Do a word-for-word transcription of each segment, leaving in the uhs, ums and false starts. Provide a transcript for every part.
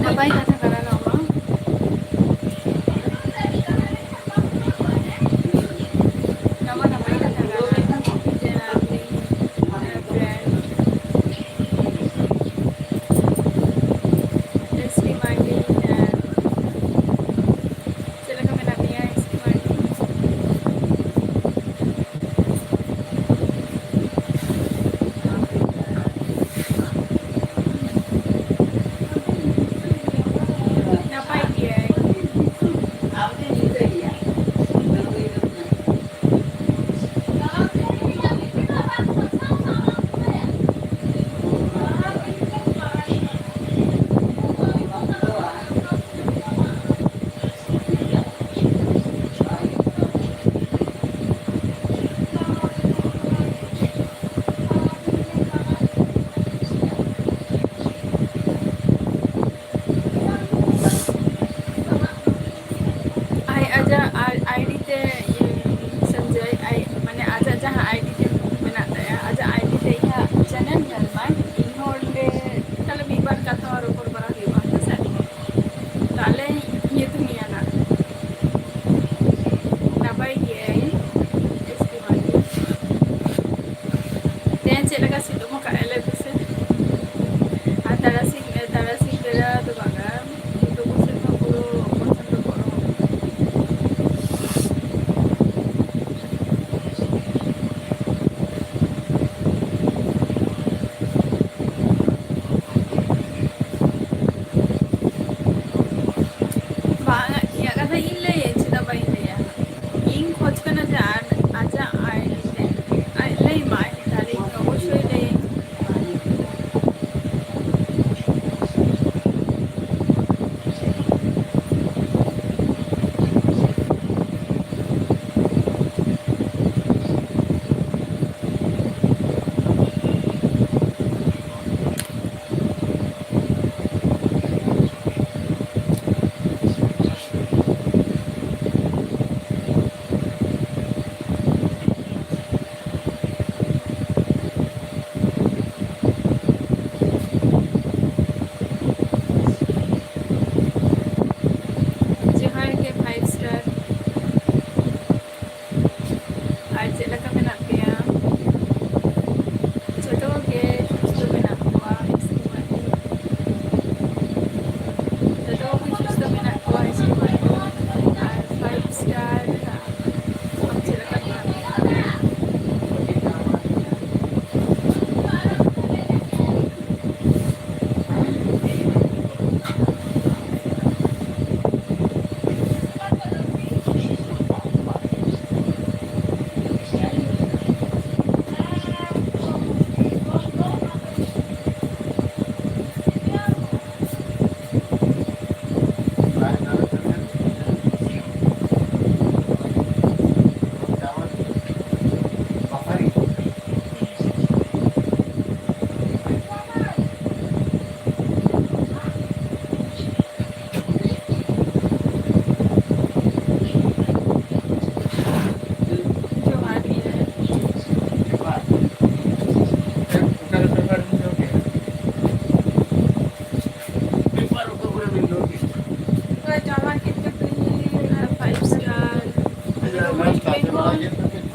ᱱᱟᱯᱟᱭ ᱠᱟᱛᱷᱟ ᱠᱟᱱᱟ ᱱᱚᱣᱟ ᱢᱟ᱾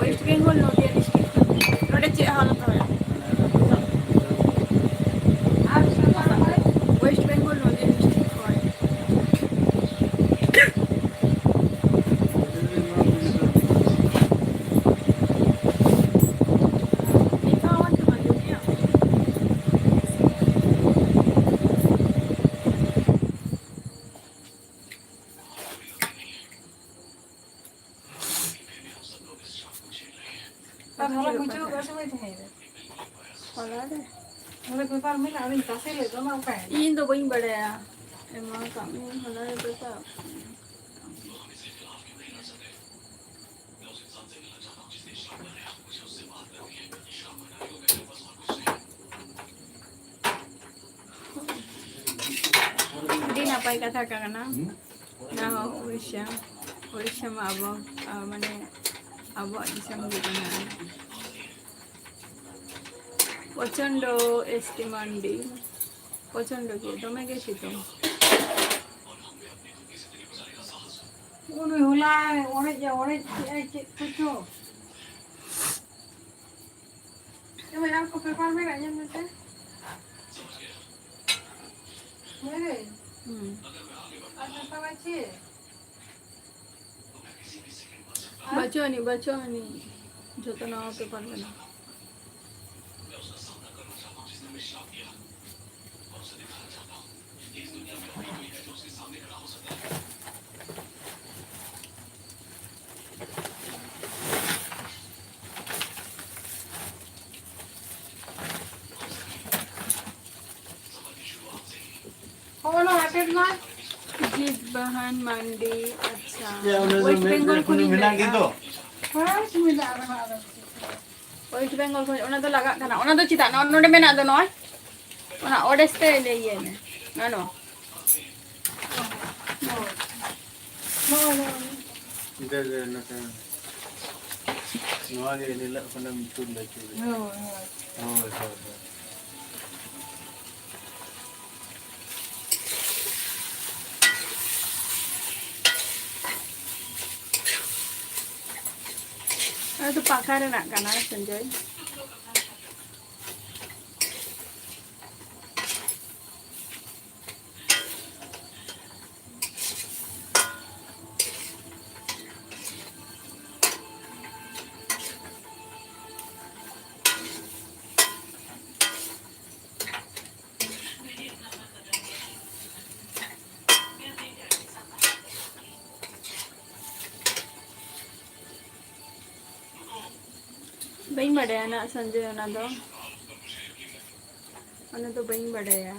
West Bengal, Nadia district. ᱱᱚᱰᱮ ᱪᱮᱫ ᱦᱟᱞᱚᱛ ᱦᱩᱭᱩᱜᱼᱟ? West Bengal, Nadia district ᱠᱷᱚᱱ᱾ ᱢᱤᱫ ᱫᱷᱟᱣ ᱦᱚᱸ ᱵᱟᱹᱧ ᱟᱸᱡᱚᱢ ᱜᱮᱭᱟ᱾ ᱟᱨ ᱦᱚᱞᱟ ᱢᱩᱪᱟᱹᱫ ᱚᱠᱟ ᱥᱚᱢᱚᱭ ᱛᱟᱦᱮᱸᱭᱮᱱᱟ? ᱦᱚᱞᱟ ᱨᱮ? ᱦᱚᱞᱟ ᱯᱮᱯᱟᱨ ᱢᱮᱱᱟᱜᱼᱟ, ᱟᱫᱚᱧ ᱛᱟᱥᱮ ᱞᱮᱫ ᱫᱚ, ᱚᱱᱟ ᱚᱠᱟᱭᱮᱱᱟ? ᱤᱧ ᱫᱚ ᱵᱟᱹᱧ ᱵᱟᱲᱟᱭᱟ᱾ ᱮᱢᱟ ᱠᱟᱜ ᱢᱤᱭᱟᱹᱧ ᱦᱚᱞᱟ ᱨᱮ ᱯᱮᱯᱟᱨ᱾ ᱟᱹᱰᱤ ᱱᱟᱯᱟᱭ ᱠᱟᱛᱷᱟ ᱠᱟᱱᱟ᱾ ᱚᱱᱟ ᱦᱚᱸ ᱩᱲᱤᱥᱥᱟ, ᱩᱲᱤᱥᱥᱟ ᱢᱟ ᱟᱵᱚ, ᱟ, ᱢᱟᱱᱮ ᱟᱵᱚᱣᱟᱜ ᱫᱤᱥᱚᱢ ᱜᱮ ᱠᱟᱱᱟ᱾ ᱯᱨᱚᱪᱚᱱᱰᱚ ᱮᱥᱴᱤ ᱢᱟᱱᱰᱤ, ᱯᱨᱚᱪᱚᱱᱰᱚ ᱜᱮ, ᱫᱚᱢᱮ ᱜᱮ ᱥᱤᱛᱩᱝ᱾ ᱩᱱᱤ ᱦᱚᱞᱟᱭ ᱚᱲᱮᱡ ᱮ ᱚᱲᱮᱡ ᱠᱮᱜᱼᱟᱭ ᱪᱮᱫ ᱠᱚᱪᱚ᱾ ᱮ ᱢᱟᱹᱭ, ᱟᱨ ᱠᱚ ᱯᱮᱯᱟᱨ ᱢᱮᱱᱟᱜᱼᱟ, ᱧᱮᱞ ᱢᱮᱥᱮ᱾ ᱢᱟᱹᱭ, ᱦᱩᱸ᱾ ᱟᱨ ᱯᱮᱯᱟᱨ ᱟᱪᱷᱮ? ᱵᱟᱪᱚ ᱟᱹᱱᱤᱡ, ᱵᱟᱪᱚ ᱟᱹᱱᱤᱡ᱾ ᱡᱚᱛᱚ ᱱᱟᱣᱟ ᱯᱮᱯᱟᱨ ᱢᱮᱱᱟᱜᱼᱟ᱾ ᱦᱚᱸᱜᱼᱚ ᱱᱚᱣᱟ ᱟᱴᱮᱫ ᱢᱟ᱾ ᱡᱤᱛ ᱵᱟᱦᱟᱱ ᱢᱟᱱᱰᱤ, ᱟᱪᱪᱷᱟ᱾ ᱭᱟ, ᱚᱸᱰᱮ ᱫᱚ ᱳᱭᱮᱥᱴ ᱢᱮ-, ᱵᱮᱝᱜᱚᱞ ᱢᱮ-, ᱠᱷᱚᱱᱤᱧ ᱢᱮᱱᱟᱜ ᱜᱮ ᱞᱟᱹᱭᱮᱫᱼᱟ᱾ ᱫᱚ᱾ ᱦᱮᱸ, ᱥᱩᱢᱤᱞᱟ ᱟᱨ ᱦᱚᱸ ᱟᱨᱚ᱾ ᱳᱭᱮᱥᱴ ᱵᱮᱝᱜᱚᱞ ᱠᱷᱚᱱ, ᱚᱱᱟ ᱫᱚ ᱞᱟᱜᱟᱜ ᱠᱟᱱᱟ᱾ ᱚᱱᱟ ᱫᱚ ᱪᱮᱫᱟᱜ? ᱱᱚ-, ᱱᱚᱰᱮ ᱢᱮᱱᱟᱜ ᱫᱚ ᱱᱚᱜᱼᱚᱭ᱾ ᱚᱱᱟ ᱚᱰᱮᱥ ᱛᱮ ᱞᱟᱹᱭ ᱤᱭᱟᱹᱭ ᱢᱮ᱾ ᱱᱚᱣᱟ ᱱᱚ᱾ ᱱᱚᱜᱼᱚᱭ, ᱱᱚᱜᱼᱚᱭ᱾ ᱫᱮ, ᱫᱮ, ᱱᱚᱛᱮ᱾ ᱱᱚᱣᱟ ᱜᱮ ᱮᱱ ᱦᱤᱞᱳᱜ ᱠᱷᱚᱱᱮᱢ ᱛᱩᱞ ᱞᱟᱹᱠᱛᱤ᱾ ᱦᱳᱭ, ᱦᱳᱭ᱾ ᱦᱳᱭ, ᱦᱳᱭ, ᱦᱳᱭ᱾ ᱚᱱᱟ ᱫᱚ ᱯᱟᱠᱟ ᱨᱮᱱᱟᱜ ᱠᱟᱱᱟ, ᱥᱚᱧᱡᱚᱭ᱾ ᱵᱟᱹᱧ ᱵᱟᱰᱟᱭᱟ ᱱᱟᱜ ᱥᱚᱧᱡᱚᱭ, ᱚᱱᱟ ᱫᱚ, ᱚᱱᱟ ᱫᱚ ᱵᱟᱹᱧ ᱵᱟᱰᱟᱭᱟ᱾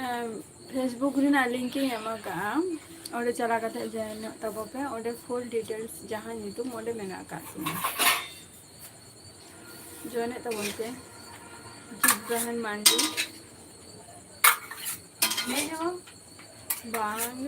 ᱮᱢ, Facebook ᱨᱮᱱᱟᱜ link ᱤᱧ ᱮᱢ ᱟᱠᱟᱫᱼᱟ, ᱚᱸᱰᱮ ᱪᱟᱞᱟᱣ ᱠᱟᱛᱮ join ᱧᱚᱜ ᱛᱟᱵᱚ ᱯᱮ᱾ ᱚᱸᱰᱮ full details ᱡᱟᱦᱟᱸ ᱧᱩᱛᱩᱢ ᱚᱸᱰᱮ ᱢᱮᱱᱟᱜ ᱟᱠᱟᱫ ᱛᱤᱧᱟ᱾ Join ᱮᱫ ᱛᱟᱵᱚᱱ ᱯᱮ᱾ ᱡᱤᱛ ᱵᱟᱦᱟᱱ ᱢᱟᱱᱰᱤ᱾ ᱦᱮᱸ ᱦᱚᱸ᱾ ᱵᱟᱝ᱾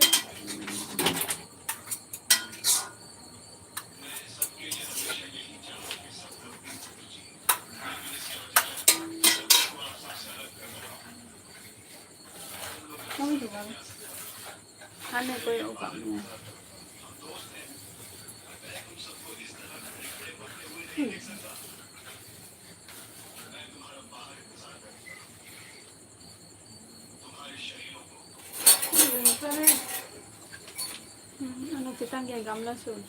ᱦᱳᱭ ᱫᱚ ᱵᱟᱝ᱾ ᱦᱟᱱᱮ ᱠᱚᱭᱚᱜ ᱠᱟᱜ ᱢᱮ᱾ ᱦᱩᱸ᱾ ᱦᱩᱸ, ᱚᱱᱟ ᱪᱮᱛᱟᱱ ᱨᱮᱭᱟᱜ ᱜᱟᱢᱞᱟ ᱥᱩᱨ᱾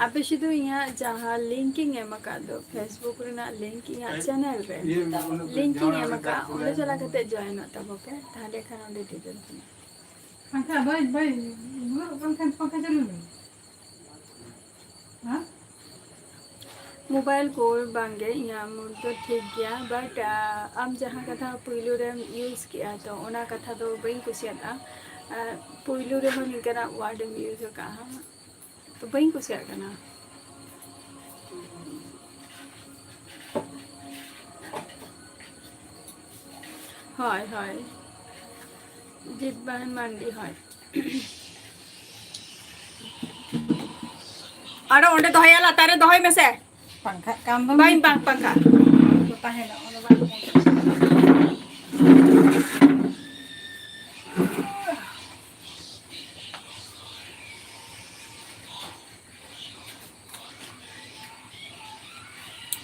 ᱟᱯᱮ ᱥᱩᱫᱷᱩ ᱤᱧᱟᱹᱜ ᱡᱟᱦᱟᱸ link ᱤᱧ ᱮᱢ ᱟᱠᱟᱫ ᱫᱚ, Facebook ᱨᱮᱱᱟᱜ link ᱤᱧᱟᱹᱜ channel ᱨᱮ, link ᱤᱧ ᱮᱢ ᱟᱠᱟᱫ, ᱚᱸᱰᱮ ᱪᱟᱞᱟᱣ ᱠᱟᱛᱮ join ᱚᱜ ᱛᱟᱵᱚ ᱯᱮ, ᱛᱟᱦᱞᱮ ᱠᱷᱟᱱ ᱚᱸᱰᱮ details ᱢᱮᱱᱟᱜᱼᱟ᱾ ᱯᱟᱝᱠᱷᱟ ᱵᱟᱭ, ᱵᱟᱭ ᱩᱫᱽᱜᱟᱹᱨᱚᱜ ᱠᱟᱱ ᱠᱷᱟᱱ ᱯᱟᱝᱠᱷᱟ ᱪᱟᱹᱞᱩᱭ ᱢᱮ᱾ ᱦᱮᱸ? ᱢᱳᱵᱟᱭᱤᱞ ᱠᱚ ᱵᱟᱝᱜᱮ, ᱤᱧᱟᱹᱜ ᱢᱩᱰ ᱫᱚ ᱴᱷᱤᱠ ᱜᱮᱭᱟ, but, ᱟ, ᱟᱢ ᱡᱟᱦᱟᱸ ᱠᱟᱛᱷᱟ ᱯᱩᱭᱞᱩ ᱨᱮᱢ use ᱠᱮᱜᱼᱟ, ᱛᱚ ᱚᱱᱟ ᱠᱟᱛᱷᱟ ᱫᱚ ᱵᱟᱹᱧ ᱠᱩᱥᱤᱭᱟᱫᱼᱟ᱾ ᱟ, ᱯᱩᱭᱞᱩ ᱨᱮᱦᱚᱸ ᱱᱤᱝᱠᱟᱹᱱᱟᱜ word ᱮᱢ use ᱟᱠᱟᱫᱼᱟ, ᱛᱚ ᱵᱟᱹᱧ ᱠᱩᱥᱤᱭᱟᱜ ᱠᱟᱱᱟ᱾ ᱦᱳᱭ, ᱦᱳᱭ, ᱡᱤᱛᱵᱟᱦᱟᱱ ᱢᱟᱱᱰᱤ, ᱦᱳᱭ᱾ ᱟᱨᱚ ᱚᱸᱰᱮ ᱫᱚᱦᱚᱭᱟ, ᱞᱟᱛᱟᱨ ᱨᱮ ᱫᱚᱦᱚᱭ ᱢᱮᱥᱮ᱾ ᱯᱟᱝᱠᱷᱟᱜ ᱠᱟᱱ ᱫᱚ᱾ ᱵᱟᱹᱧ ᱯᱟᱝ-, ᱯᱟᱝᱠᱷᱟ᱾ ᱛᱟᱦᱮᱱᱟ, ᱚᱱᱟ ᱵᱟᱝ᱾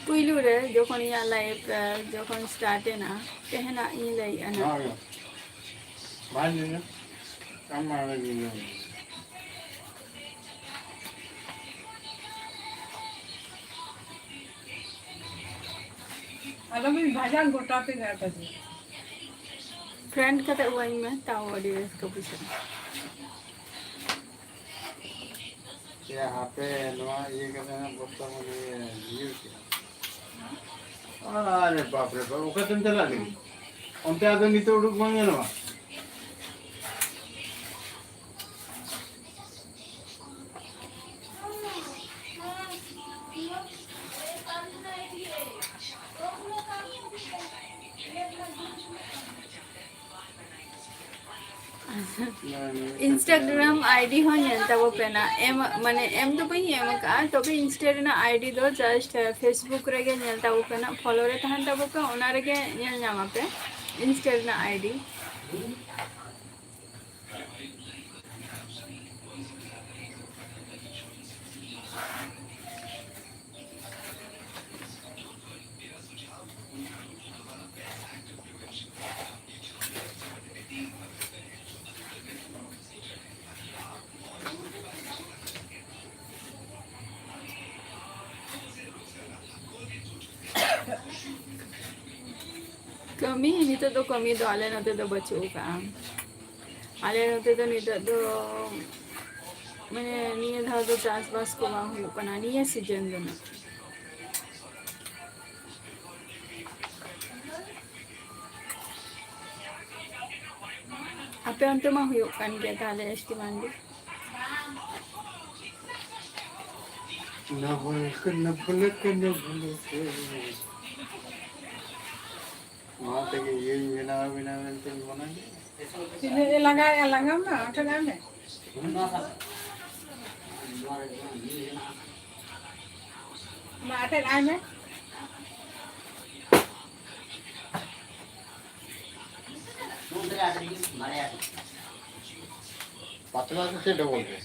ᱯᱩᱭᱞᱩ ᱨᱮ ᱡᱚᱠᱷᱚᱱ ᱤᱧᱟᱹᱜ live, ᱮ, ᱡᱚᱠᱷᱚᱱ start ᱮᱱᱟ, ᱛᱮᱦᱮᱧᱟᱜ ᱤᱧ ᱞᱟᱹᱭᱮᱫᱼᱟ ᱱᱟ᱾ ᱦᱳᱭ᱾ ᱵᱟᱭ ᱞᱟᱹᱭᱟ᱾ ᱟᱢ ᱢᱟ ᱚᱸᱰᱮ ᱜᱮ ᱞᱟᱹᱭ ᱢᱮ᱾ ᱟᱫᱚ ᱢᱤᱫ ᱵᱷᱟᱡᱟ ᱜᱚᱴᱟ ᱛᱮ ᱜᱟᱫᱟ ᱫᱤ᱾ Friend ᱠᱟᱛᱮ ᱩᱣᱟᱹᱧ ᱢᱮ, ᱛᱟᱣ ᱟᱹᱰᱤ ᱨᱟᱹᱥᱠᱟᱹ ᱵᱩᱡᱷᱟᱹᱜᱼᱟ᱾ ᱮ ᱦᱟᱯᱮ, ᱱᱚᱣᱟ ᱤᱭᱟᱹ ᱠᱟᱛᱮ ᱦᱟᱸᱜ ᱵᱚᱥᱛᱟ ᱵᱚᱱ ᱤᱭᱟᱹ, ᱤᱭᱟᱹ ᱠᱮᱜᱼᱟ᱾ ᱟᱨᱮ ᱵᱟᱯ ᱨᱮ ᱵᱟᱯ, ᱚᱠᱟ ᱛᱮᱢ ᱪᱟᱞᱟᱜ ᱞᱟᱹᱜᱤᱫ? ᱚᱱᱛᱮ ᱟᱫᱚ ᱱᱤᱛᱚᱜ ᱩᱰᱩᱠ ᱵᱟᱝ ᱜᱟᱱᱚᱜᱼᱟ᱾ Instagram ID ᱦᱚᱸ ᱧᱮᱞ ᱛᱟᱵᱚ ᱯᱮ ᱱᱟ᱾ ᱮᱢ, ᱢᱟᱱᱮ, ᱮᱢ ᱫᱚ ᱵᱟᱹᱧ ᱮᱢ ᱟᱠᱟᱫᱼᱟ, ᱛᱚᱵᱮ Insta ᱨᱮᱱᱟᱜ ID ᱫᱚ just, ᱮ, Facebook ᱨᱮᱜᱮ ᱧᱮᱞ ᱛᱟᱵᱚ ᱯᱮ ᱱᱟ, follow ᱨᱮ ᱛᱟᱦᱮᱱ ᱛᱟᱵᱚ ᱯᱮ, ᱚᱱᱟ ᱨᱮᱜᱮ ᱧᱮᱞ ᱧᱟᱢ ᱟᱯᱮ Insta ᱨᱮᱱᱟᱜ ID᱾ ᱠᱟᱹᱢᱤ, ᱱᱤᱛᱚᱜ ᱫᱚ ᱠᱟᱹᱢᱤ ᱫᱚ ᱟᱞᱮ ᱱᱚᱛᱮ ᱫᱚ ᱵᱟᱹᱪᱩᱜ ᱟᱠᱟᱜᱼᱟ᱾ ᱟᱞᱮ ᱱᱚᱛᱮ ᱫᱚ ᱱᱤᱛᱚᱜ ᱫᱚ, ᱢᱟᱱᱮ, ᱱᱤᱭᱟᱹ ᱫᱷᱟᱣ ᱫᱚ ᱪᱟᱥᱵᱟᱥ ᱠᱚ ᱵᱟᱝ ᱦᱩᱭᱩᱜ ᱠᱟᱱᱟ, ᱱᱤᱭᱟᱹ ᱥᱤᱡᱮᱱ ᱫᱚ ᱱᱟᱜ᱾ ᱟᱯᱮ ᱚᱱᱛᱮ ᱢᱟ ᱦᱩᱭᱩᱜ ᱠᱟᱱ ᱜᱮᱭᱟ ᱛᱟᱦᱞᱮ, ᱮᱥ ᱴᱤ ᱢᱟᱱᱰᱤ? ᱱᱚᱣᱟ ᱛᱮᱜᱮ ᱤᱭᱟᱹᱧ ᱵᱮᱱᱟᱣᱟ, ᱵᱮᱱᱟᱣᱟ ᱢᱮᱱᱛᱮᱧ ᱢᱚᱱᱮ ᱞᱮᱫᱟ᱾ ᱛᱤᱱᱟᱹᱜ ᱮ ᱞᱟᱜᱟᱭᱮᱜᱼᱟ, ᱞᱟᱜᱟᱣ ᱢᱮ, ᱟᱴᱷᱮᱱ ᱟᱭ ᱢᱮ᱾ ᱢᱟ, ᱟᱴᱷᱮᱱ ᱟᱭ ᱢᱮ᱾ ᱯᱟᱛᱞᱟ ᱥᱮ ᱪᱮᱫ ᱰᱚᱵᱚᱞ ᱨᱮ?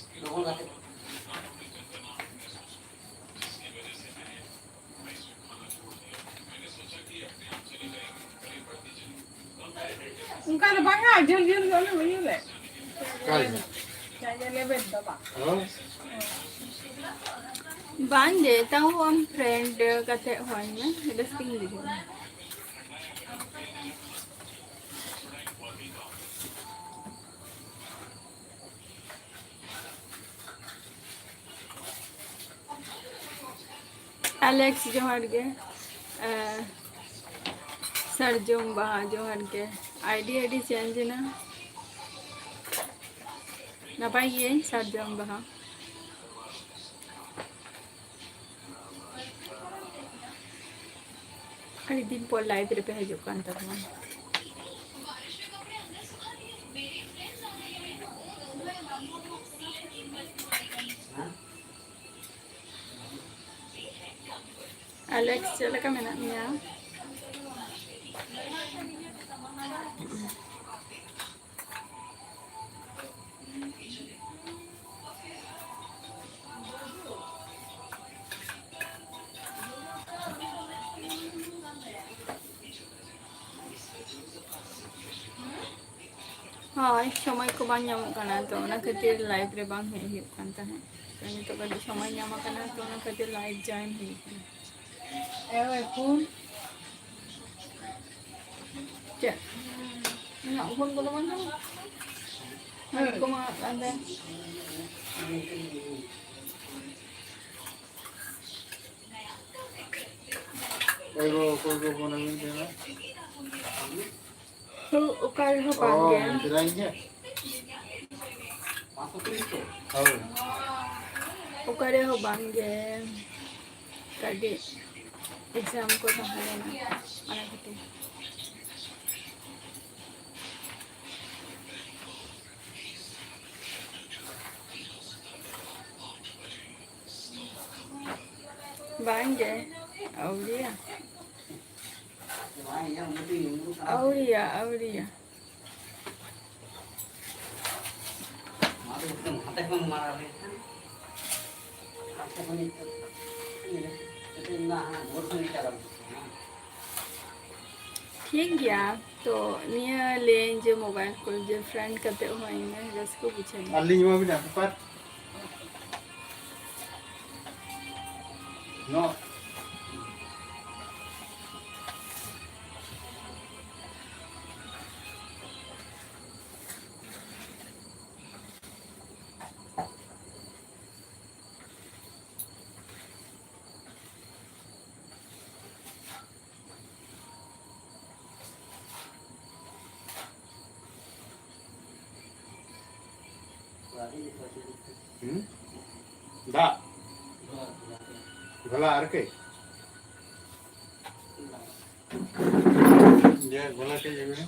ᱚᱱᱠᱟ ᱫᱚ ᱵᱟᱝᱟ, ᱡᱷᱟᱹᱞ ᱡᱷᱟᱹᱞ ᱜᱮ ᱚᱱᱮ ᱤᱭᱟᱹ ᱨᱮ᱾ ᱚᱠᱟ ᱨᱮ? ᱡᱟᱦᱟᱸ ᱤᱭᱟᱹ ᱞᱮᱵᱮᱫ ᱫᱚ ᱵᱟᱝ᱾ ᱦᱮᱞᱳ? ᱵᱟᱝ ᱜᱮ, ᱛᱟᱣ ᱟᱢ ᱯᱷᱨᱮᱱᱰ ᱠᱟᱛᱮ ᱦᱚᱦᱚᱧ ᱢᱮ, ᱨᱟᱹᱥᱠᱟᱹᱧ ᱵᱩᱡᱷᱟᱹᱣᱟ᱾ ᱟᱞᱮᱠᱥ, ᱡᱚᱦᱟᱨ ᱜᱮ᱾ ᱮ, ᱥᱟᱨᱡᱚᱢ ᱵᱟᱦᱟ, ᱡᱚᱦᱟᱨ ᱜᱮ᱾ ᱟᱭᱰᱤ ᱟᱭᱰᱤ ᱪᱮᱧᱡᱽ ᱮᱱᱟ᱾ ᱱᱟᱯᱟᱭ ᱜᱤᱭᱟᱹᱧ, ᱥᱟᱨᱡᱚᱢ ᱵᱟᱦᱟ᱾ ᱟᱹᱰᱤ ᱫᱤᱱ ᱯᱚᱨ ᱞᱟᱭᱤᱵᱷ ᱨᱮᱯᱮ ᱦᱤᱡᱩᱜ ᱠᱟᱱ ᱛᱟᱵᱚᱱᱟ᱾ ᱟᱞᱮᱠᱥ, ᱪᱮᱫ ᱞᱮᱠᱟ ᱢᱮᱱᱟᱜ ᱢᱮᱭᱟ? ᱦᱳᱭ, ᱥᱚᱢᱚᱭ ᱠᱚ ᱵᱟᱝ ᱧᱟᱢᱚᱜ ᱠᱟᱱᱟ, ᱛᱚ ᱚᱱᱟ ᱠᱷᱟᱹᱛᱤᱨ ᱞᱟᱭᱤᱵᱷ ᱨᱮ ᱵᱟᱝ ᱦᱮᱡ ᱦᱩᱭᱩᱜ ᱠᱟᱱ ᱛᱟᱦᱮᱸᱫ᱾ ᱛᱚ ᱱᱤᱛᱚᱜ ᱠᱟᱹᱴᱤᱡ ᱥᱚᱢᱚᱭ ᱧᱟᱢ ᱟᱠᱟᱱᱟ, ᱛᱚ ᱚᱱᱟ ᱠᱷᱟᱹᱛᱤᱨ ᱞᱟᱭᱤᱵᱷ ᱡᱚᱭᱮᱱ ᱦᱩᱭᱩᱜ ᱠᱟᱱᱟ᱾ ᱮ ᱳᱭ ᱯᱷᱳᱱ᱾ ᱪᱮᱫ? ᱤᱧᱟᱹᱜ ᱯᱷᱳᱱ ᱠᱚᱫᱚ ᱵᱟᱝ ᱧᱟᱢᱚᱜ ᱠᱟᱱᱟ? ᱟᱨ ᱠᱚ ᱢᱟ ᱚᱸᱰᱮ᱾ ᱚᱠᱚᱭ ᱠᱚ, ᱚᱠᱚᱭ ᱠᱚ ᱯᱷᱳᱱ ᱟᱹᱵᱤᱱ ᱠᱟᱱᱟ? ᱛᱚ, ᱚᱠᱟ ᱨᱮᱦᱚᱸ ᱵᱟᱝ ᱚ, ᱜᱮ᱾ ᱢᱚᱱᱫᱤᱨᱟ ᱤᱧ ᱜᱮ? ᱦᱳᱭ᱾ ᱚᱠᱟ ᱨᱮᱦᱚᱸ ᱵᱟᱝ ᱜᱮ᱾ ᱠᱟᱹᱴᱤᱡ exam ᱠᱚ ᱛᱟᱦᱮᱸ ᱞᱮᱱᱟ, ᱚᱱᱟ ᱠᱷᱟᱹᱛᱤᱨ᱾ ᱵᱟᱝ ᱜᱮ, ᱟᱹᱣᱨᱤᱭᱟ᱾ ᱟᱹᱣᱨᱤᱭᱟ, ᱟᱹᱣᱨᱤᱭᱟ᱾ ᱴᱷᱤᱠ ᱜᱮᱭᱟ, ᱛᱚ ᱱᱤᱭᱟᱹ ᱞᱟᱹᱭᱟᱹᱧ ᱡᱮ mobile call ᱡᱮ friend ᱠᱟᱛᱮ ᱦᱚᱸ ᱤᱧ ᱨᱟᱹᱥᱠᱟᱹ ᱵᱩᱡᱷᱟᱹᱣ ᱤᱧ᱾ ᱟᱨ ᱞᱤᱧ ᱮᱢᱟ ᱵᱤᱱᱟ ᱯᱮᱯᱟᱨ᱾ ᱱᱚ᱾ ᱦᱩᱸ? ᱫᱟᱜ? ᱜᱷᱚᱞᱟ ᱟᱨᱠᱤ? ᱡᱮ ᱜᱷᱚᱞᱟ ᱠᱟᱹᱡ ᱟᱹᱜᱩᱭ ᱢᱮ᱾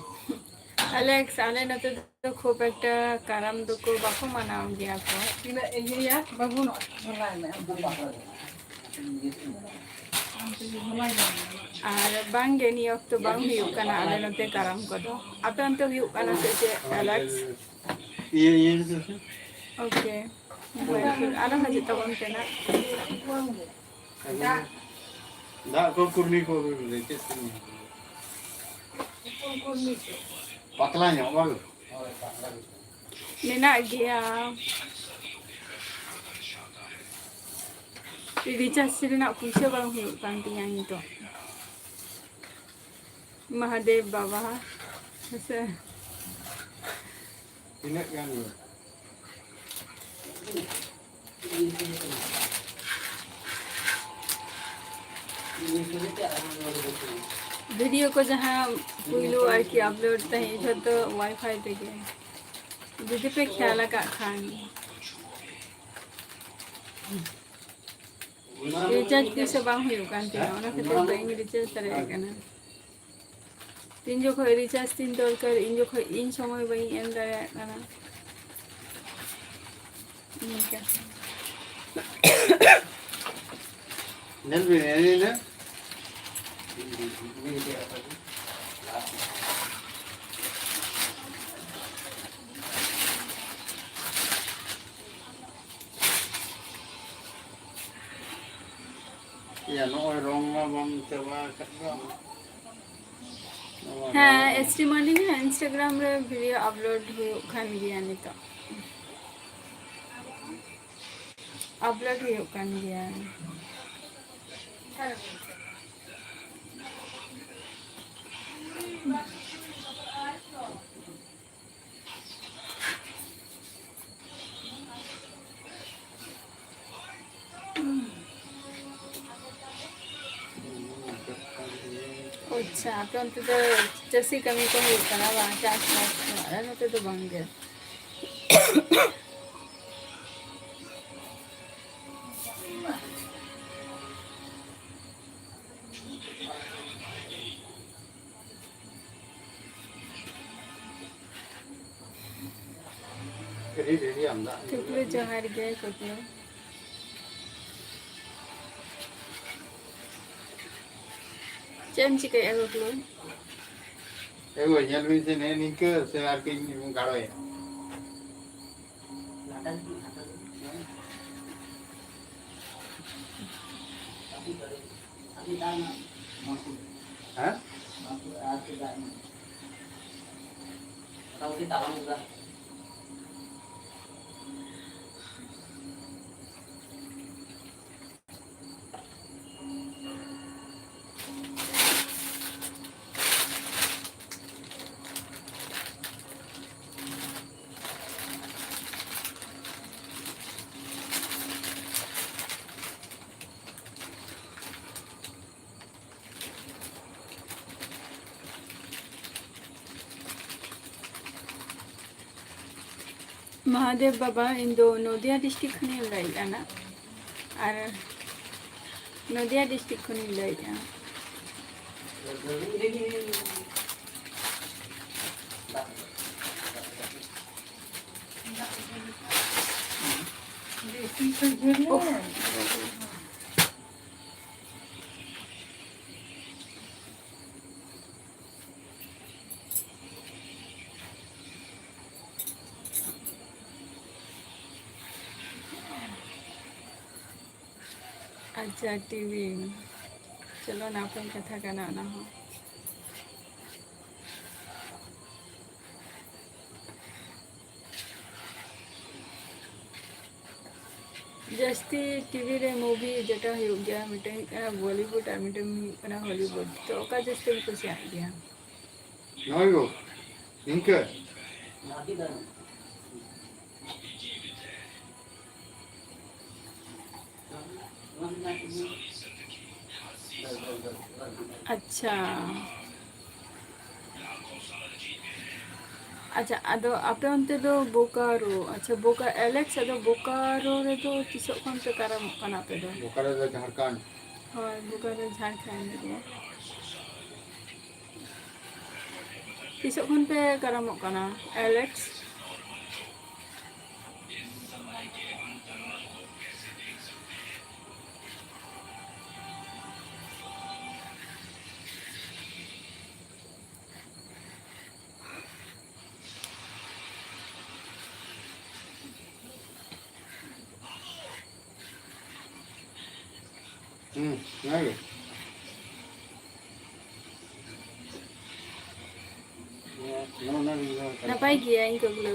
Alex, ᱟᱞᱮ ᱱᱚᱛᱮ ᱫᱚ ᱠᱷᱩᱵ ᱮᱠᱴᱟ ᱠᱟᱨᱟᱢ ᱫᱚᱠᱚ ᱵᱟᱠᱚ ᱢᱟᱱᱟᱣ ᱜᱮᱭᱟ ᱠᱚ᱾ ᱛᱤᱱᱟᱹᱜ ᱤᱭᱟᱹᱭᱟ ᱵᱟᱹᱵᱩ, ᱱᱚᱜᱼᱚᱭ ᱜᱷᱚᱞᱟᱭ ᱢᱮ᱾ ᱟᱨ ᱵᱟᱝ ᱜᱮ, ᱱᱤᱭᱟᱹ ᱚᱠᱛᱚ ᱵᱟᱝ ᱦᱩᱭᱩᱜ ᱠᱟᱱᱟ ᱟᱞᱮ ᱱᱚᱛᱮ ᱠᱟᱨᱟᱢ ᱠᱚᱫᱚ᱾ ᱟᱯᱮ ᱚᱱᱛᱮ ᱦᱩᱭᱩᱜ ᱠᱟᱱᱟ ᱥᱮ ᱪᱮᱫ, Alex? ᱤᱭᱟᱹ, ᱤᱭᱟᱹ ᱢᱮᱥᱮ᱾ OK᱾ ᱟᱨᱚ ᱦᱤᱡᱩᱜ ᱛᱟᱵᱚᱱ ᱯᱮ ᱱᱟᱜ᱾ ᱫᱟᱜ ᱠᱚ ᱠᱩᱨᱢᱤ ᱠᱚ ᱟᱹᱜᱩᱭ ᱢᱮ, ᱪᱮᱫ ᱠᱩᱨᱢᱤ? ᱯᱟᱛᱞᱟ ᱧᱚᱜ, ᱵᱟᱝ? ᱢᱮᱱᱟᱜ ᱜᱮᱭᱟ᱾ ᱨᱤᱪᱟᱨᱡᱽ ᱨᱮᱱᱟᱜ ᱯᱩᱭᱥᱟᱹ ᱵᱟᱝ ᱦᱩᱭᱩᱜ ᱠᱟᱱ ᱛᱤᱧᱟᱹ ᱱᱤᱛᱚᱜ᱾ ᱢᱟᱦᱟᱫᱮᱵ ᱵᱟᱵᱟ, ᱦᱮᱸᱥᱮ? ᱛᱤᱱᱟᱹᱜ ᱜᱟᱱ? ᱵᱷᱤᱰᱤᱭᱳ ᱠᱚ ᱡᱟᱦᱟᱸ ᱯᱩᱭᱞᱩ ᱟᱨᱠᱤ ᱟᱯᱞᱳᱰ ᱛᱟᱦᱮᱸ, ᱡᱷᱚᱛᱚ ᱣᱟᱭᱯᱷᱟᱭ ᱛᱮᱜᱮ, ᱡᱩᱫᱤ ᱯᱮ ᱠᱷᱮᱭᱟᱞ ᱟᱠᱟᱫ ᱠᱷᱟᱱ᱾ ᱨᱤᱪᱟᱨᱡᱽ ᱯᱚᱭᱥᱟ ᱵᱟᱝ ᱦᱩᱭᱩᱜ ᱠᱟᱱ ᱛᱤᱧᱟ, ᱚᱱᱟ ᱠᱷᱟᱹᱛᱤᱨ ᱵᱟᱹᱧ ᱨᱤᱪᱟᱨᱡᱽ ᱫᱟᱲᱮᱭᱟᱜ ᱠᱟᱱᱟ᱾ ᱛᱤᱱ ᱡᱚᱠᱷᱚᱱ ᱨᱤᱪᱟᱨᱡᱽ ᱛᱤᱧ ᱫᱚᱨᱠᱟᱨ, ᱤᱧ ᱡᱚᱠᱷᱚᱱ ᱤᱧ ᱥᱚᱢᱚᱭ ᱵᱟᱹᱧ ᱮᱢ ᱫᱟᱲᱮᱭᱟᱜ ᱠᱟᱱᱟ᱾ ᱱᱤᱝᱠᱟ᱾ ᱧᱮᱞ ᱵᱤᱱ, ᱮᱱᱮ ᱤᱱᱟᱹ᱾ ᱭᱟ, ᱱᱚᱜᱼᱚᱭ ᱨᱚᱝ ᱢᱟ ᱵᱟᱢ ᱪᱟᱵᱟ ᱟᱠᱟᱫ ᱫᱚ᱾ ᱱᱚᱣᱟ ᱦᱮᱸ, ᱨᱚᱝ᱾ ᱮᱥ ᱴᱤ ᱢᱟᱨᱰᱤ ᱦᱚᱸ ᱤᱱᱥᱴᱟᱜᱨᱟᱢ ᱨᱮ ᱵᱷᱤᱰᱤᱭᱳ ᱟᱯᱞᱳᱰ ᱦᱩᱭᱩᱜ ᱠᱟᱱ ᱜᱮᱭᱟ ᱱᱤᱛᱚᱜ᱾ ᱟᱯᱞᱳᱰ ᱦᱩᱭᱩᱜ ᱠᱟᱱ ᱜᱮᱭᱟ᱾ ᱟᱪᱪᱷᱟ, ᱟᱯᱮ ᱚᱱᱛᱮ ᱫᱚ ᱪᱟᱹᱥᱤ ᱠᱟᱹᱢᱤ ᱠᱚ ᱦᱩᱭᱩᱜ ᱠᱟᱱᱟ ᱵᱟᱝ? ᱪᱟᱥᱵᱟᱥ ᱠᱚ? ᱟᱞᱮ ᱱᱚᱛᱮ ᱫᱚ ᱵᱟᱝ ᱜᱮ᱾ ᱴᱷᱤᱠ ᱜᱮ, ᱡᱚᱦᱟᱨ ᱜᱮ, ᱠᱩᱠᱢᱩ᱾ ᱪᱮᱫ ᱮᱢ ᱪᱤᱠᱟᱹᱭᱮᱫᱼᱟ, ᱠᱩᱠᱢᱩ? ᱮ ᱜᱳ, ᱧᱮᱞ ᱵᱤᱱ ᱥᱮ, ᱱᱮᱜᱼᱮ ᱱᱤᱝᱠᱟᱹ ᱥᱮ ᱟᱨ ᱠᱟᱹᱡ ᱜᱟᱲᱚᱭᱟ? ᱦᱮᱸ? ᱢᱚᱦᱟᱫᱮᱵ ᱵᱟᱵᱟ, ᱤᱧ ᱫᱚ ᱱᱚᱫᱤᱭᱟ district ᱠᱷᱚᱱᱤᱧ ᱞᱟᱹᱭᱮᱫᱼᱟ ᱱᱟᱜ᱾ ᱟᱨ ᱱᱚᱫᱤᱭᱟ district ᱠᱷᱚᱱᱤᱧ ᱞᱟᱹᱭᱮᱫᱼᱟ᱾ ᱟᱪᱪᱷᱟ, ᱴᱤᱵᱷᱤ᱾ ᱪᱚᱞᱚ, ᱱᱟᱯᱟᱭ ᱠᱟᱛᱷᱟ ᱠᱟᱱᱟ ᱚᱱᱟ ᱦᱚᱸ᱾ ᱡᱟᱹᱥᱛᱤ ᱴᱤᱵᱷᱤ ᱨᱮ movie ᱡᱮᱴᱟ ᱦᱩᱭᱩᱜ ᱜᱮᱭᱟ, ᱢᱤᱫᱴᱮᱱ ᱦᱩᱭᱩᱜ ᱠᱟᱱᱟ Bollywood ᱟᱨ ᱢᱤᱫᱴᱮᱱ ᱦᱩᱭᱩᱜ ᱠᱟᱱᱟ Hollywood᱾ ᱛᱚ ᱚᱠᱟ ᱡᱟᱹᱥᱛᱤᱢ ᱠᱩᱥᱤᱭᱟᱜ ᱜᱮᱭᱟ? ᱱᱚᱜᱼᱚᱭ ᱜᱳ, ᱱᱤᱝᱠᱟᱹ᱾ ᱟᱪᱪᱷᱟ᱾ ᱟᱪᱪᱷᱟ, ᱟᱫᱚ ᱟᱯᱮ ᱚᱱᱛᱮ ᱫᱚ ᱵᱳᱠᱟᱨᱳ, ᱟᱪᱪᱷᱟ, ᱵᱳᱠᱟ-, ᱟᱞᱮᱠᱥ, ᱟᱫᱚ ᱵᱳᱠᱟᱨᱳ ᱨᱮᱫᱚ ᱛᱤᱥᱚᱜ ᱠᱷᱚᱱ ᱯᱮ ᱠᱟᱨᱟᱢᱚᱜ ᱠᱟᱱᱟ ᱟᱯᱮ ᱫᱚ? ᱵᱳᱠᱟᱨᱳ ᱫᱚ ᱡᱷᱟᱲᱠᱷᱚᱸᱰ᱾ ᱦᱳᱭ, ᱵᱳᱠᱟᱨᱳ ᱡᱷᱟᱲᱠᱷᱚᱸᱰ ᱨᱮ᱾ ᱛᱤᱥᱚᱜ ᱠᱷᱚᱱ ᱯᱮ ᱠᱟᱨᱟᱢᱚᱜ ᱠᱟᱱᱟ, ᱟᱞᱮᱠᱥ? ᱦᱩᱸ, ᱚᱱᱟᱜᱮ᱾ ᱱᱟᱯᱟᱭ ᱜᱮᱭᱟᱹᱧ ᱠᱩᱠᱞᱩ᱾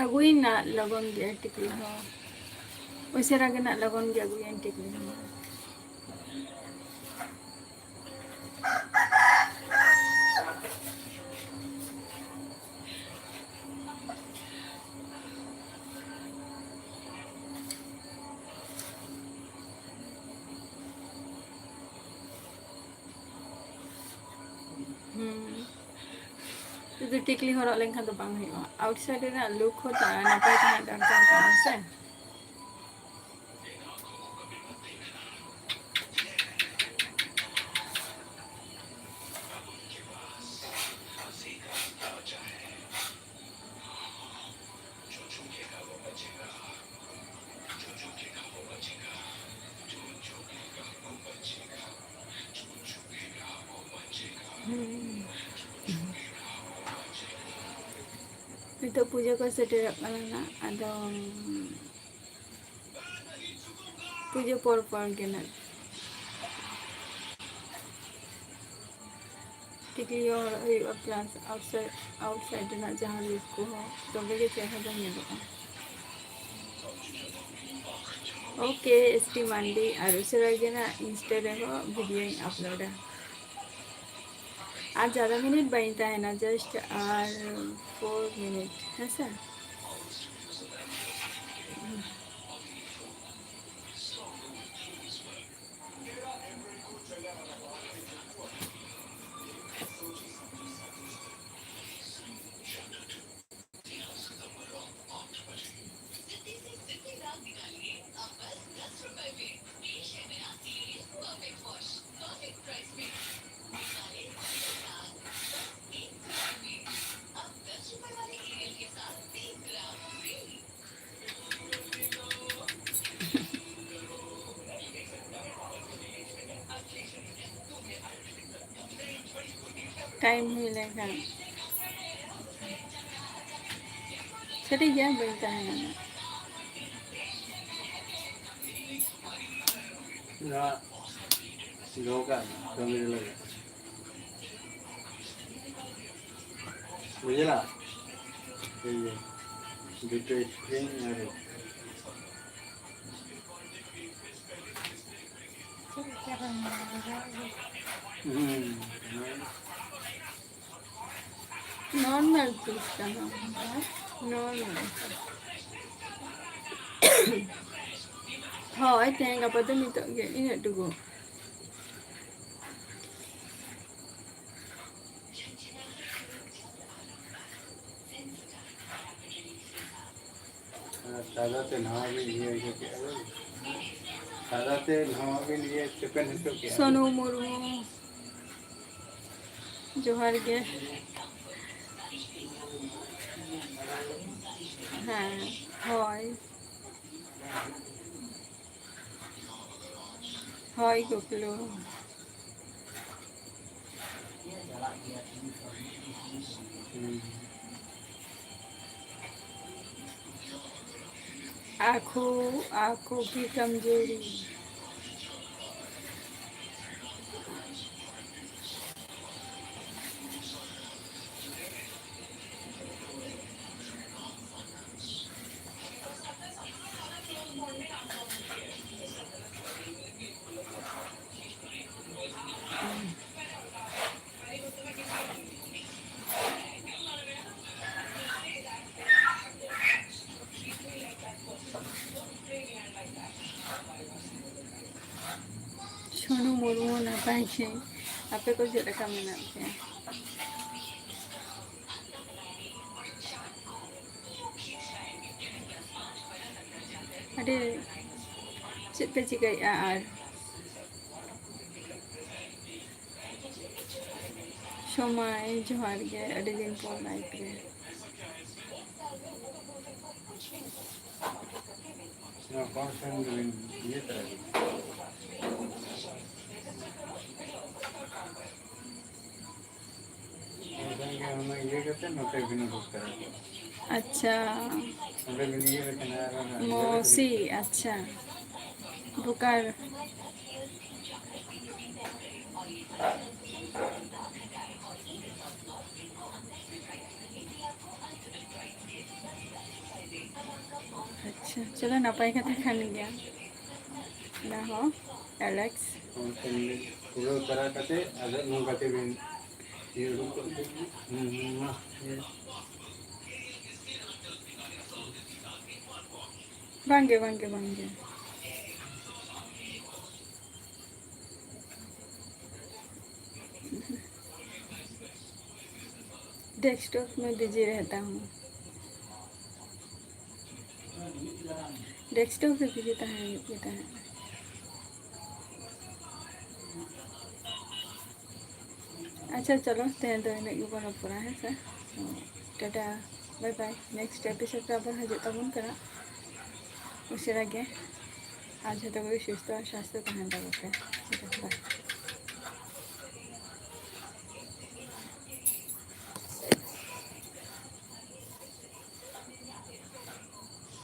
ᱟᱹᱜᱩᱭᱮᱱᱟ ᱞᱚᱜᱚᱱ ᱜᱮ ᱴᱤᱠᱞᱤ ᱦᱚᱸ᱾ ᱩᱥᱟᱹᱨᱟ ᱜᱮ ᱱᱟᱜ ᱞᱚᱜᱚᱱ ᱜᱮ ᱟᱹᱜᱩᱭᱮᱱ ᱴᱤᱠᱞᱤ ᱦᱚᱸ᱾ ᱦᱩᱸ᱾ ᱡᱩᱫᱤ ᱴᱤᱠᱞᱤ ᱦᱚᱨᱚᱜ ᱞᱮᱱᱠᱷᱟᱱ ᱫᱚ ᱵᱟᱝ ᱦᱩᱭᱩᱜᱼᱟ᱾ ᱟᱣᱩᱴᱥᱟᱭᱤᱰ ᱨᱮᱱᱟᱜ ᱞᱩᱠ ᱦᱚᱸ ᱛᱟ-, ᱱᱟᱯᱟᱭ ᱛᱟᱦᱮᱸ ᱫᱚᱨᱠᱟᱨ ᱠᱟᱱᱟ ᱥᱮ᱾ ᱦᱩᱸ᱾ ᱱᱤᱛᱚᱜ ᱯᱩᱡᱟᱹ ᱠᱚ ᱥᱮᱴᱮᱨᱚᱜ ᱠᱟᱱᱟ ᱱᱟᱜ, ᱟᱫᱚ ᱯᱩᱡᱟᱹ ᱯᱚᱨ ᱯᱚᱨ ᱜᱮ ᱱᱟᱜ᱾ ᱴᱤᱠᱞᱤ ᱦᱚᱸ ᱦᱚᱨᱚᱜ ᱦᱩᱭᱩᱜᱼᱟ, plus outside, outside ᱨᱮᱱᱟᱜ ᱡᱟᱦᱟᱸ ᱞᱩᱠ ᱠᱚᱦᱚᱸ ᱫᱚᱢᱮ ᱜᱮ ᱪᱮᱦᱨᱟ ᱫᱚ ᱧᱮᱞᱚᱜᱼᱟ᱾ ᱳᱠᱮ, ᱮᱥ ᱴᱤ ᱢᱟᱱᱰᱤ, ᱟᱨ ᱩᱥᱟᱹᱨᱟ ᱜᱮ ᱱᱟᱜ Insta ᱨᱮᱦᱚᱸ ᱵᱷᱤᱰᱤᱭᱳᱧ ᱟᱯᱞᱳᱰᱟ᱾ ᱟᱨ ᱡᱟᱫᱟ ᱢᱤᱱᱤᱴ ᱵᱟᱹᱧ ᱛᱟᱦᱮᱱᱟ, just ᱟᱨ four minute, ᱦᱮᱸ ᱥᱮ? ᱴᱟᱭᱤᱢ ᱦᱩᱭ ᱞᱮᱱᱠᱷᱟᱱ ᱥᱟᱹᱨᱤ ᱜᱮ ᱵᱟᱹᱧ ᱛᱟᱦᱮᱱᱟ᱾ ᱱᱚᱣᱟ ᱫᱚᱦᱚ ᱠᱟᱜ ᱢᱮ, ᱠᱟᱹᱢᱤ ᱨᱮ ᱞᱟᱜᱟᱜᱼᱟ᱾ ᱵᱩᱡᱷᱟᱹᱣ? ᱴᱷᱤᱠ ᱜᱮᱭᱟ᱾ ᱫᱩᱴᱟᱹ ᱥᱯᱨᱤᱝ ᱟᱨ ᱦᱩᱸ᱾ ᱱᱚᱨᱢᱟᱞ ᱯᱤᱥ ᱠᱟᱱᱟ᱾ ᱱᱚᱨᱢᱟᱞ᱾ ᱦᱳᱭ, ᱛᱮᱦᱮᱧ ᱜᱟᱯᱟ ᱫᱚ ᱱᱤᱛᱚᱜ ᱜᱮ ᱤᱱᱟᱹᱜ ᱴᱩᱠᱩ᱾ ᱟᱨ ᱥᱟᱫᱟ ᱛᱮ ᱱᱟᱣᱟ ᱵᱤᱱ ᱤᱭᱟᱹ ᱦᱚᱪᱚ ᱠᱮᱜᱼᱟ ᱵᱤᱱ? ᱥᱟᱫᱟ ᱛᱮ ᱱᱟᱣᱟ ᱵᱤᱱ ᱤᱭᱟᱹ ᱪᱮᱯᱮᱱ ᱦᱚᱪᱚ ᱠᱮᱜᱼᱟ? ᱥᱳᱱᱩ ᱢᱩᱨᱢᱩ᱾ ᱡᱚᱦᱟᱨ ᱜᱮ᱾ ᱦᱮᱸ, ᱦᱳᱭ᱾ ᱦᱳᱭ, ᱜᱳᱠᱞᱩ᱾ ᱦᱩᱸ᱾ आंखों, आंखों की कमजोरी। ᱥᱳᱱᱩ ᱢᱩᱨᱢᱩ ᱱᱟᱯᱟᱭ ᱜᱮ᱾ ᱟᱯᱮ ᱠᱚ ᱪᱮᱫ ᱞᱮᱠᱟ ᱢᱮᱱᱟᱜ ᱯᱮᱭᱟ? ᱟᱹᱰᱤ, ᱪᱮᱫ ᱯᱮ ᱪᱤᱠᱟᱹᱭᱮᱫᱼᱟ ᱟᱨ? ᱥᱚᱢᱟᱭ, ᱡᱚᱦᱟᱨ ᱜᱮ, ᱟᱹᱰᱤ ᱫᱤᱱ ᱯᱚᱨ live ᱨᱮ᱾ ᱱᱚᱣᱟ ᱠᱚᱢ ᱥᱚᱢ ᱫᱚᱵᱤᱱ ᱤᱭᱟᱹ ᱛᱚᱨᱟ ᱠᱮᱫᱟ᱾ ᱚᱱᱟ ᱤᱭᱟᱹ ᱠᱟᱛᱮ ᱱᱚᱛᱮ ᱵᱤᱱ ᱩᱰᱩᱠ ᱛᱟᱨᱟ ᱠᱮᱫᱟ᱾ ᱟᱪᱪᱷᱟ᱾ ᱚᱸᱰᱮ ᱵᱤᱱ ᱤᱭᱟᱹ ᱞᱮᱠᱷᱟᱱ ᱟᱨ ᱚᱱᱟ ᱢᱚᱥᱤ, ᱟᱪᱪᱷᱟ᱾ ᱵᱳᱠᱟᱨ᱾ ᱟᱪᱪᱷᱟ, ᱪᱚᱞᱚ, ᱱᱟᱯᱟᱭ ᱠᱟᱛᱷᱟ ᱠᱟᱱ ᱜᱮᱭᱟ ᱚᱱᱟ ᱦᱚᱸ, ᱮᱞᱮᱠᱥ᱾ ᱚᱱᱛᱮ ᱯᱩᱨᱟᱹᱣ ᱛᱟᱨᱟ ᱠᱟᱛᱮ ᱟᱫᱚ ᱱᱚᱝᱠᱟ ᱛᱮᱵᱤᱱ ᱤᱭᱟᱹ ᱩᱰᱩᱠ ᱠᱚᱜ ᱛᱮ, ᱦᱩᱸ, ᱦᱩᱸ, ᱢᱟ᱾ ᱵᱟᱝᱜᱮ, ᱵᱟᱝᱜᱮ, ᱵᱟᱝᱜᱮ᱾ डेस्कटॉप में बिजी रहता हूँ। डेस्कटॉप ᱨᱮ ᱵᱤᱡᱤ ᱛᱟᱦᱮᱸ ᱦᱩᱭᱩᱜ ᱜᱮ ᱛᱟᱦᱮᱸᱫ᱾ ᱟᱪᱪᱷᱟ, ᱪᱚᱞᱚ, ᱛᱮᱦᱮᱧ ᱫᱚ ᱤᱱᱟᱹᱜ ᱜᱮᱵᱚᱱ ᱨᱚᱯᱚᱲᱟ, ᱦᱮᱸ ᱥᱮ? ᱴᱟᱴᱟ, ᱵᱟᱭ ᱵᱟᱭ᱾ ᱱᱮᱠᱥᱴ ᱮᱯᱤᱥᱳᱰ ᱨᱮ ᱟᱵᱟᱨ ᱦᱤᱡᱩᱜ ᱛᱟᱵᱚᱱ ᱠᱟᱱᱟ ᱩᱥᱟᱹᱨᱟ ᱜᱮ᱾ ᱟᱨ ᱡᱷᱚᱛᱚ ᱠᱚᱜᱮ ᱥᱩᱥᱛᱷᱚ ᱟᱨ ᱥᱟᱥᱛᱷᱚ ᱛᱟᱦᱮᱱ ᱛᱟᱵᱚᱱ ᱯᱮ᱾ ᱴᱟᱴᱟ, ᱵᱟᱭ᱾